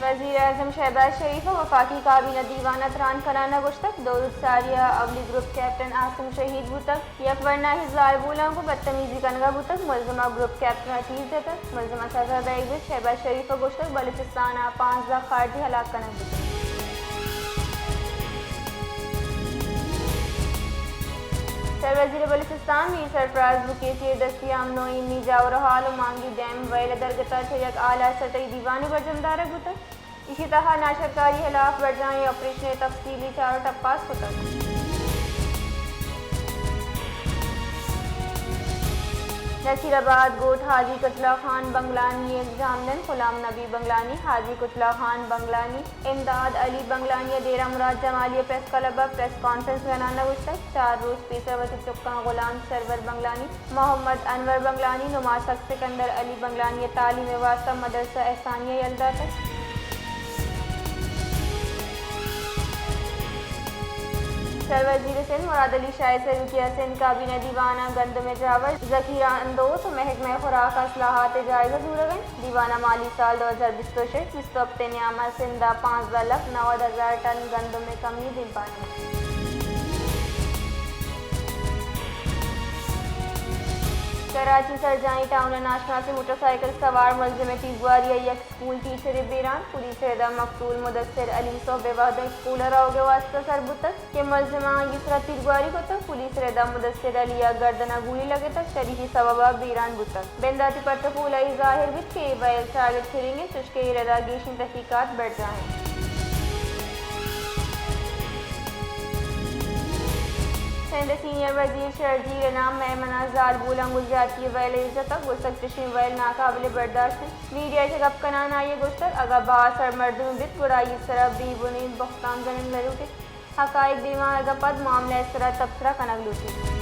وزیر اعظم شہباز شریف ء وفاقی کابینہ دیوان ء تران کنان ء گوشتگ، دولت ساری ء اولی گروپ کیپٹن عاصم شہید بوتگ، یک ورناہی زالبولاں گوں بدتمیزی کنگ ء بوتگ، ملزم ء گروپ کیپٹن ء تیر جتگ، ملزم ء سزا دئیگ بیت، شہباز شریف ء گوشتگ، بلوچستان ء پانزدہ خارجی ہلاک کنگ بوتگ۔ سروزیر بلوچستان میر سرفراز بگٹی ء چیردستی ء امن و ایمنی جاور حال و مانگی ڈیم ویل ء درگت ء چہ یک اعلی سطحی دیوانے برجم دارگ بوتگ۔ ایشی تہا ناشرکاری ہلاف برجاہیں آپریشن ء تفصیلی چار و ٹپاس کتگ۔ نصیر آباد گوٹھ حاجی کچلا خان بنگلانی ء جامدن غلام نبی بنگلانی، حاجی کچلا خان بنگلانی، امداد علی بنگلانی ء ڈیرہ مراد جمالی ء پریس کلب ء پریس کانفرنس ء گنان ء گوشتگ، چار روچ پیسر وتی چکاں غلام سرور بنگلانی، محمد انور بنگلانی، نماسگ سکندر علی بنگلانی ء تعلیم ء واستہ مدرسہ احسانیہ یل داتگ۔ سروزیر سندھ مراد علی شاہ ء سروکی ء سندھ کابینہ دیوان ء گندم ء جاور، ذخیرہ اندوز و محکمہ خوراک ء اصلاحات ء جائزہ زورگ ء انت۔ دیوان ء مالی سال دو ہزار بیست و شش بیست و ہپت ء نیام ء سندھ ء پانزدہ لکھ نود ہزار ٹن گندم ء کمی دیمپان انت۔ کراچی سرجانی ٹاؤن ء ناشناسیں موٹر سائیکل سوار ملزم ء تیرگواری ء یک اسکول ٹیچرے بیران۔ پولیس ء ردا مقتول مدثر علی صبح ء وہد ء اسکول ء روگ ء واستہ سر بوتگ کہ ملزماں آئی ء سرا تیرگواری کتگ۔ پولیس ء ردا مدثر علی ء گردن ء گولی لگتگ، شریکی سبب ء بیران بوتگ۔ بنداتی پٹ ء پول ء اے ظاہر بیت کہ اے ویل چاگرد کلنگ انت، چوشکہ اے ردا گیشیں تحقیقات برجاہ انت۔ سندھ ء سینئر وزیر شرجیل ء نام مئے منا زالبولاں گوں زیاتی ء ویل ء جتگ، گوشتگ چشیں ویل ناقابل برداشت انت۔ میڈیا ء چہ گپ کنان آئی ء گوشتگ، اگاں باز سر مردمے بیت گڑا آئی ء سرا بے بنید بہتام جنگ نہ لوٹیت۔ حقائق دیما آیگ ء پد معاملہ ء سرا تبصرہ کنگ لوٹیت۔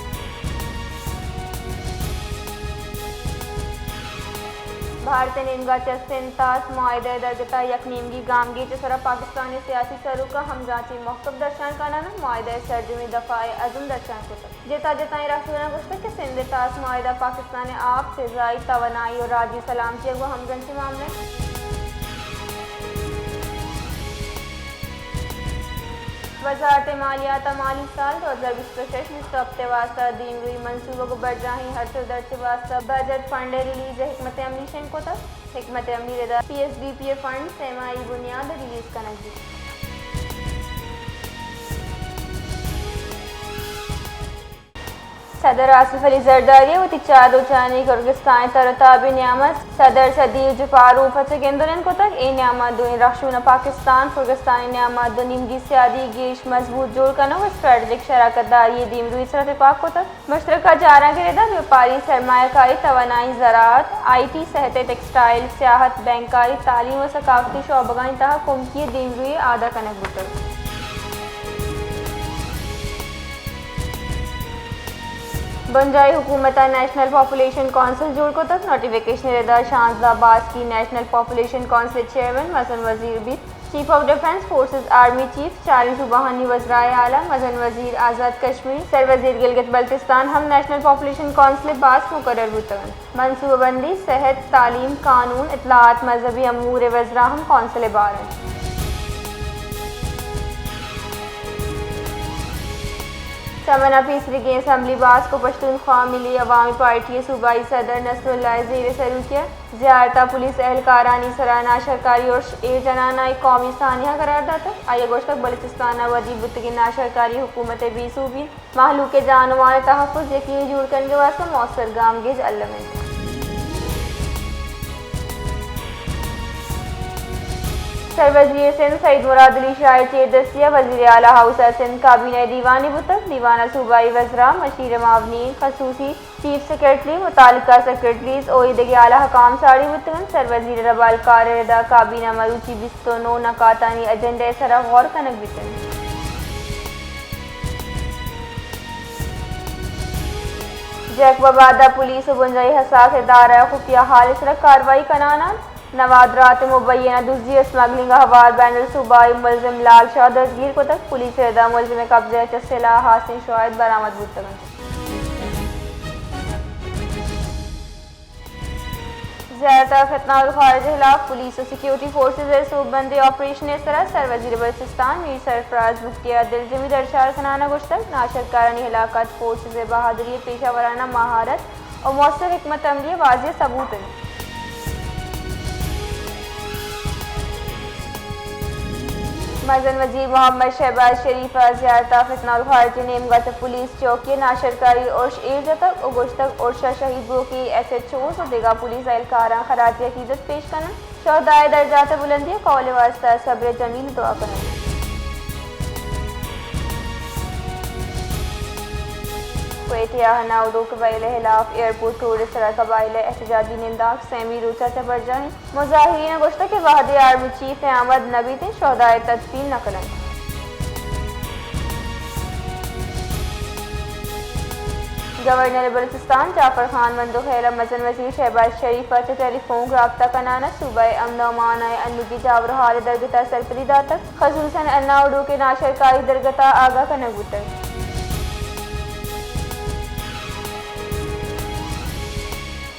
بھارت ء نیمگا چہ سندھ طاس معاہدہ ء درگت ء یک نیمگی گامگیج ء سرا پاکستان ء سیاسی سروک ء ہمگرنچی موقف درشان کنان ء معاہدہ ء سرجمیں دفاع ء عزم درشان کتگ۔ جتا جتائیں رہشوناں گوشتگ کہ سندھ ء طاس معاہدہ پاکستان ء آپ، فضائی توانائی و راجی سلامتی ء گوں ہمگرنچیں معاملہ انت۔ وزارت مالیات ء مالی سال دو ہزار بیست و شش بیست و ہپت ء واستہ دیمروئی منصوبگ و برجاہیں ہرچ و درچ ء واستہ بجٹ فنڈ ء ریلیز ء حکمت عملی شنگ کتگ۔ حکمت عملی ردا پی ایس ڈی پی ء فنڈ سہ ماہی بنیاد ء ریلیز کنگ بیت۔ صدر آصف علی زرداری ء وتی چار روچانی کرغزستان ء تر ء تاب ء نیام ء صدر سدیر جپاروف ء چہ گند ء نند کتگ۔ اے نیام ء دوئیں رہشون ء پاکستان کرغزستان ء نیام ء دو نیمگی سیادی گیش مضبوط جوڑ کنگ ء اسٹریٹجک شراکت داری ء دیمروئی سرا تپاک کتگ۔ مشترکہ جارانک ء ردا بیوپاری، سرمایہ کاری، توانائی، زراعت، آئی ٹی، صحت ء ٹیکسٹائل، سیاحت، بینکاری، تعلیم و ثقافتی شعبگانی تہا کمکی ء دیمروئی اعادہ کنگ بوتگ۔ بنجاہی حکومت ء نیشنل پاپولیشن کونسل جوڑ کتگ۔ نوٹیفکیشن ء ردا شانزدہ باسکی نیشنل پاپولیشن کونسل ء چیئرمین مزن وزیر بیت۔ Chief of defence forces, army chief, چاریں صوبہانی وزرائے اعلی، مزن وزیر آزاد کشمیر، سر وزیر گلگت بلتستان ہم نیشنل پاپولیشن کونسل ء باسک مقرر بوتگ انت۔ منصوبہ بندی، صحت، تعلیم، قانون، اطلاعات، مذہبی امور ء وزرا ہم کونسل ء بہر انت۔ چمن ء پیسریگیں اسمبلی باسک و پشتونخوا ملی عوامی پارٹی ء صوبائی صدر نصراللہ ء زیر سروکی ء زیارت ء پولیس اہلکارانی سرا ناشرکاری ارش ایر جنان ء قومی سانحہ قرار داتگ۔ آئی ء گوشتگ بلوچستان ء ودی بوتگیں ناشرکاری حکومت ء بے سوبی انت، مہلوک ء جان و مال ء تحفظ یقینی جوڑ کنگ ء واستہ مؤثر گامگیج الم انت۔ سروزیر سندھ سعید مراد علی شاہ ء چیردستی ء وزیر اعلی ہاؤس ء سندھ کابینہ ء دیوانے بوتگ۔ دیوان ء صوبائی وزراء، مشیر معاونین، خصوصی چیف سیکرٹری، متعلقہ سیکرٹریز و ایدگہ اعلی حکام ساڑی بوتگ انت۔ سر وزیر ء ربالکار ء ردا کابینہ مروچی بیست و نو نکاتانی ایجنڈہ ء سرا غور کنگ بیتگ انت۔ جیکب آباد ء پولیس و بنجاہی حساس ادارہ ء خفیہ حال ء سرا کاروائی کنان انت۔ نوادرات ء مبینہ دزی ء اسمگلنگ ء ہوار بین الصوبائی ملزم لال شاہ دزگیر کتگ۔ پولیس ء ردا ملزم ء قبضہ ء چہ سلاہ ء ہاسیں شواہد برآمد بوتگ انت۔ زیارت ءَ فتنہ الخارج ءِ ہلاپ پولیس ءُ سیکورٹی فورسز ءِ سوبمندیں آپریشن ءِ سرا سروزیر بلوچستان میر سرفراز بگٹی ءَ دلجمی درشار کنان ءَ گوشتگ، ناشرکارانی ہلاکت فورسز ءِ بہادری، پیشہ ورانہ مہارت ءُ مؤثر حکمت عملی ءِ واضح ثبوت انت۔ مزن وزیر محمد شہباز شریف ءَ زیارت ءَ فتنہ الخارج ءِ نیمگ ءَ چہ پولیس چوکی ءَ ناشرکاری ارش ایر جتگ ءُ گوشتگ، ارش ءَ شہید بوگی ایس ایچ اوز ءُ دگہ پولیس اہلکاراں خراج عقیدت پیش کن انت۔ شہداء درجات ءِ بلندی ءَ قول ءِ واستہ صبر جمیل دعا کن انت۔ کوئٹہ ءَ ہناو ڈوک ءِ ویل ءِ ہلاف ایئرپورٹ روڈ ءِ سرا قبائل ءِ احتجاجی ننداک سیمی روچ ءَ چہ برجاہ انت۔ مظاہرین ءَ گوشتگ کہ وہدے آرمی چیف ءِ آمد نہ بیت انت، شہداء تدفین نہ کن انت۔ گورنر بلوچستان جعفر خان مندوخیل ءَ مزن وزیر شہباز شریف ءَ چہ ٹیلی فون رابطہ کنان ءَ صوبہ ءِ امن ءُ امان ءِ انوگیں جاور حال ءِ درگت ءَ سرپدی داتگ، خصوصاً ہناو ڈوک ءِ ناشرکاری درگت ءَ آگاہ کنگ بوتگ۔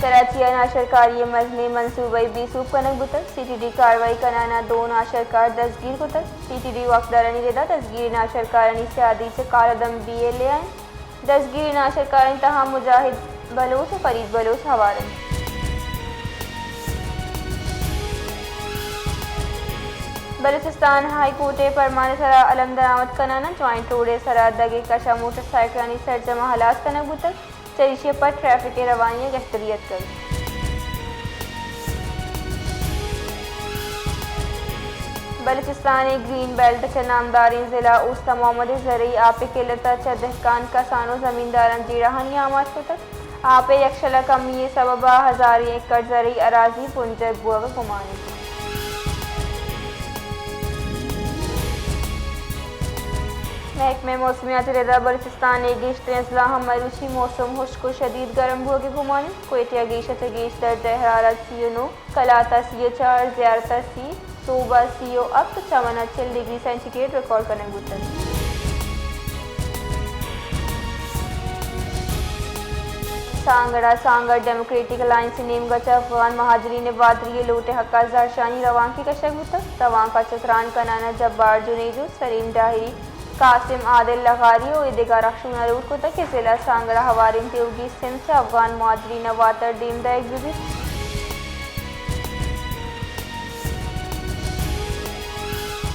کراچی ءَ ناشرکاری ءِ مزنیں منصوبہ بے سوب کنگ بوتگ، سی ٹی ڈی کاروائی کنان ءَ دو ناشرکار دزگیر کتگ، سی ٹی ڈی واکدارانی ردا دزگیریں ناشرکارانی سیادی چہ کالعدم بی ایل اے ءَ انت۔ دزگیریں ناشرکارانی تہا مجاہد بلوچ ءُ فرید بلوچ ہوار انت۔ بلوچستان ہائی کورٹ ءِ پرمان ءِ سرا الم درآمد کنان ءَ جوائنٹ روڈ ءِ سرا دگ ءِ کش ءَ موٹر سائیکلانی سرجم ءَ ہلاس کنگ بوتگ، چریشی ءَ پد ٹریفک ءِ روانی ءَ گہتری اتکگ۔ بلوچستان ءِ گرین بیلٹ ءَ چہ نامداریں ضلع اوست محمد ءَ زرعی آپ ءِ قلت ءَ چہ دہکان، کسان ءُ زمینداراں جیڑہانی آماچ کتگ۔ آپ ءِ یکشل ءِ کمی ءِ سبب ءَ ہزاریں ایکڑ زرعی اراضی بنجل بوگ ءِ گمان انت۔ محکمہ موسمیات ءِ ردا بلوچستان ءِ گیشتریں اضلاعاں مروچی موسم ہشک ءُ شدید گرم بوگ ءِ گمان انت۔ کوئٹہ ءَ گیش ءَ چہ گیش درجہ حرارت سی ءُ نو، کلات ءَ سی ءُ چار، زیارت ءَ سی، سوب ءَ سی ءُ ہپت، چمن ءَ چل ڈگری سینٹی گریڈ ریکارڈ کنگ بوتگ۔ سانگڑ ءَ سانگڑ ڈیموکریٹک الائنس ءِ نیمگ ءَ چہ افغان مہاجرین ءِ بہادری ءِ لوٹ ءِ حق ءَ زہرشانی روانکے کشگ بوتگ۔ روانک ءَ چہ تران کنان ءَ جبار جنیجو، سلیم ڈاہری، قاسم عادل لغاری ءُ اے دگہ رہشوناں لوٹ کتگ کہ ضلع سانگڑ ءَ ہواریں تیوگیں سندھ چہ افغان مہاجرین ءَ واتر دیم دئیگ بہ بیت۔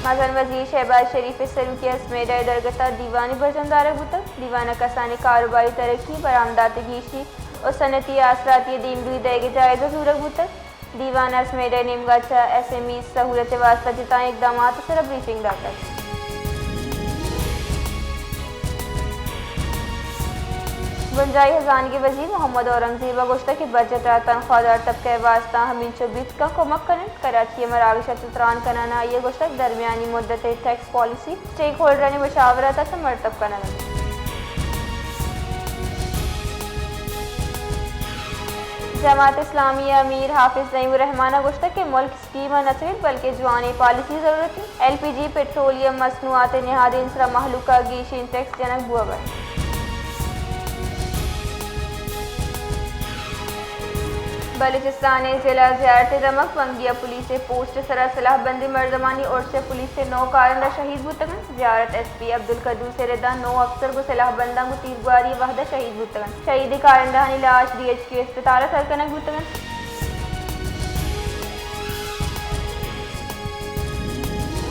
مزن وزیر شہباز شریف ءِ سروکی ءَ اسمیڈا ءِ درگت ءَ دیوانے برجم دارگ بوتگ۔ دیوان ءَ کسانیں کاروباری ترقی، برآمدات ءِ گیشی ءُ صنعتی آسراتی ءِ دیمروئی دئیگ ءِ جائزہ زورگ بوتگ۔ دیوان ءَ اسمیڈا ءِ نیمگ ءَ چہ ایس ایم ای سہولت ءِ واستہ جتائیں اقدامات ءِ سرا بریفنگ داتگ۔ بنجاہی ہزانگی وزیر محمد اورنگزیب ءَ گوشتگ کہ بجٹ ءَ تنخواہدار طبقہ ءِ واستہ ہمینچو بیت کن کمک کن انت۔ کراچی ءَ مراگش ءَ چہ تران کنان ءَ آئی ءَ گوشتگ درمیانی مدت ءِ ٹیکس پالیسی اسٹیک ہولڈرانی مشاورت ءَ چہ مرتب کنگ انت۔ جماعت اسلامی ءِ امیر حافظ نعیم الرحمان ءَ گوشتگ کہ ملک اسکیماں نہ چلیت بلکیں جوانیں پالیسی ءِ ضرورت انت۔ ایل پی جی، پٹرولیم مصنوعات ءِ نہادی عنصر ءَ مہلوک ءَ گیشیں ٹیکس جنگ بوگ ءَ انت۔ بلوچستان ءِ ضلع زیارت ءِ دمگ بنگی ءَ پولیس ءِ پوسٹ ءِ سرا سلاہ بندیں مردمانی ارش ءَ پولیس ءِ نو کارندہ شہید بوتگ انت۔ زیارت ایس پی عبدالقدوس ءِ ردا نو افسر گوں سلاہ بنداں گوں تیرگواری ءِ وہد ءَ شہید بوتگ انت۔ شہیدیں کارندہانی لاش ڈی ایچ کیو ہسپتال ءَ سر کنگ بوتگ انت۔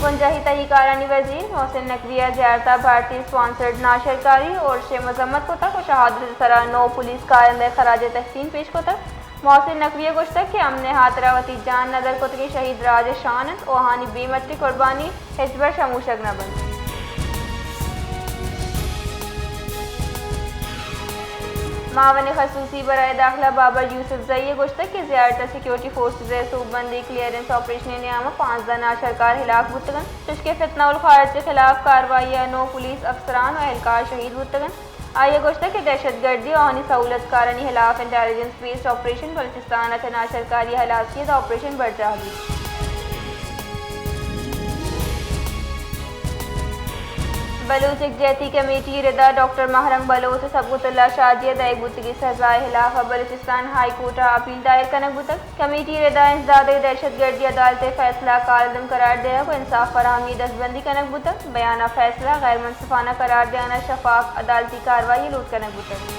بنجاہی تہی کارانی وزیر محسن نقوی ءَ زیارت ءَ بھارتی اسپانسرڈ ناشرکاری ارش ءِ مذمت کتگ ءُ شہادت ءِ سرا نو پولیس کارندہ ءَ خراج تحسین پیش کتگ۔ محسن نقوی ءَ گوشتگ کہ امن ءِ ہاترا وتی جان ندر کتگیں شہید راج ءِ شان انت ءُ آہانی بے مٹیں قربانی ہچبر شموشگ نہ بنت۔ معاون خصوصی برائے داخلہ بابر یوسف زئی ءَ گوشتگ کہ زیارت ءَ سیکورٹی فورسز ءِ سوبمندیں کلیئرنس آپریشن ءِ نیام ءَ پانزدہ ناشرکار ہلاک بوتگ انت، چوشکہ فتنہ الخارج ءِ خلاف کاروائی ءَ نو پولیس افسران ءُ اہلکار شہید بوتگ انت۔ آئی ءَ گوشتگ کہ دہشت گردی ءُ آہانی سہولت کارانی ہلاف انٹیلیجنس بیسڈ آپریشن بلوچستان ءَ چہ ناشرکاری ءِ ہلاسی ءَ دو آپریشن برجاہ بیت۔ بلوچ یکجہتی کمیٹی ءِ ردا ڈاکٹر ماہ رنگ بلوچ ءُ صبغت اللہ شاہ جی ءَ دئیگ بوتگیں سزا ءِ ہلاف ءَ بلوچستان ہائی کورٹ ءَ اپیل دائر کنگ بوتگ۔ کمیٹی ءِ ردا انسداد ءِ دہشت گردی عدالت ءِ فیصلہ ءَ کالعدم قرار دیگ ءُ انصاف فراہمی ءِ دستبندی کنگ بوتگ۔ بیان ءَ فیصلہ غیر منصفانہ قرار دیان ءَ شفاف عدالتی کاروائی ءِ لوٹ کنگ بوتگ۔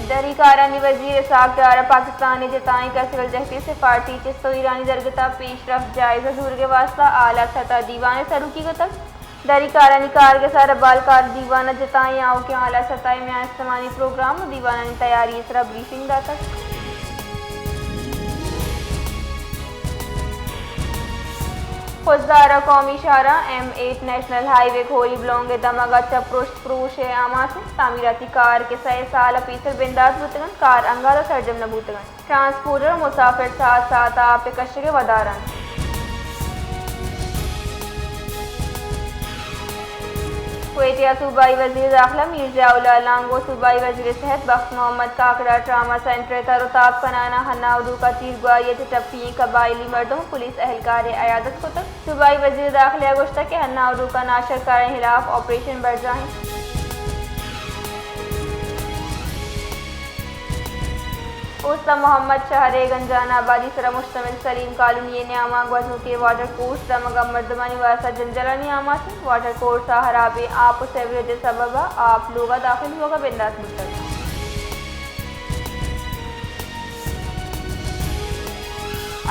دری کارانی وزیر اسحاق ڈار ءَ پاکستان ءِ جتائیں کسب ءُ جہتی سفارتی چست ءُ ایرانی درگت ءَ پیش رفت ءِ جائزہ زورگ ءِ واستہ اعلی سطح ءِ دیوان ءِ سروکی کتگ۔ دری کارانی کارگس ءَ ربالکار دیوان ءَ جتائیں آؤکیں اعلی سطح ءِ میان استمانی پروگرام ءُ دیوانانی تیاری ءِ سرا بریفنگ داتگ۔ خضدار ءِ قومی شاہراہ ایم ایٹ نیشنل ہائی وے کھوری بلونگ ءِ دمگ ءَ چہ پرشت پروش ءِ آماچ اِنت۔ تعمیراتی کار کہ سئے سال ءَ پیسر بندات بوتگ اَنت، کار انگت ءَ سرجم نہ بوتگ اَنت۔ ٹرانسپورٹر ءُ مسافر ساعت ساعت ءَ آپ ءِ کشگ ءِ ودار ءَ اَنت۔ کوئٹہ ءَ صوبائی وزیر داخلہ میر ضیاء اللہ لانگو، صوبائی وزیر صحت بخت محمد کاکڑ ءَ ٹراما سینٹر ءِ تر ءُ تاب کنان ءَ ہناہ ءُ ڈوک ءَ تیرگواری ءَ چہ ٹپی ئیں قبائلی مردم ءُ پولیس اہلکار ءِ عیادت کتگ۔ صوبائی وزیر داخلہ ءَ گوشتگ کہ ہناہ ءُ ڈوک ءَ ناشرکارانی ہلاف آپریشن برجاہ اِنت۔ اوست ءَ محمد شہر ءِ گنجان آبادی سرا مشتمل سلیم کالونی ءِ نیام ءَ گوزنوکیں واٹر کورس دمگ ءَ مردمانی واستہ جنجالانی آماچ اِنت۔ واٹر کورس ءَ ہرابیں آپ ءُ سیوریج ءِ سبب ءَ آپ لوگ ءَ داخل بوگ ءَ بندات بوتگ۔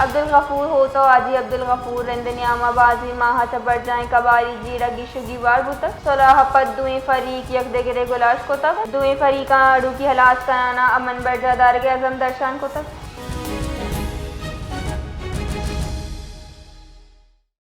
عبدالغفور ہوت ءُ حاجی عبدالغفور رند ءِ نیام ءَ بازیں ماہ ءَ چہ برجاہیں قبائلی جیڑہ گیش ءُ گیوار بوتگ۔ صلح ءَ پد دوئیں فریق یک دگرے گلاش کتگ۔ دوئیں فریقاں اڑوکی ہلاس کنان ءَ امن برجاہ دارگ ءِ عزم درشان کتگ۔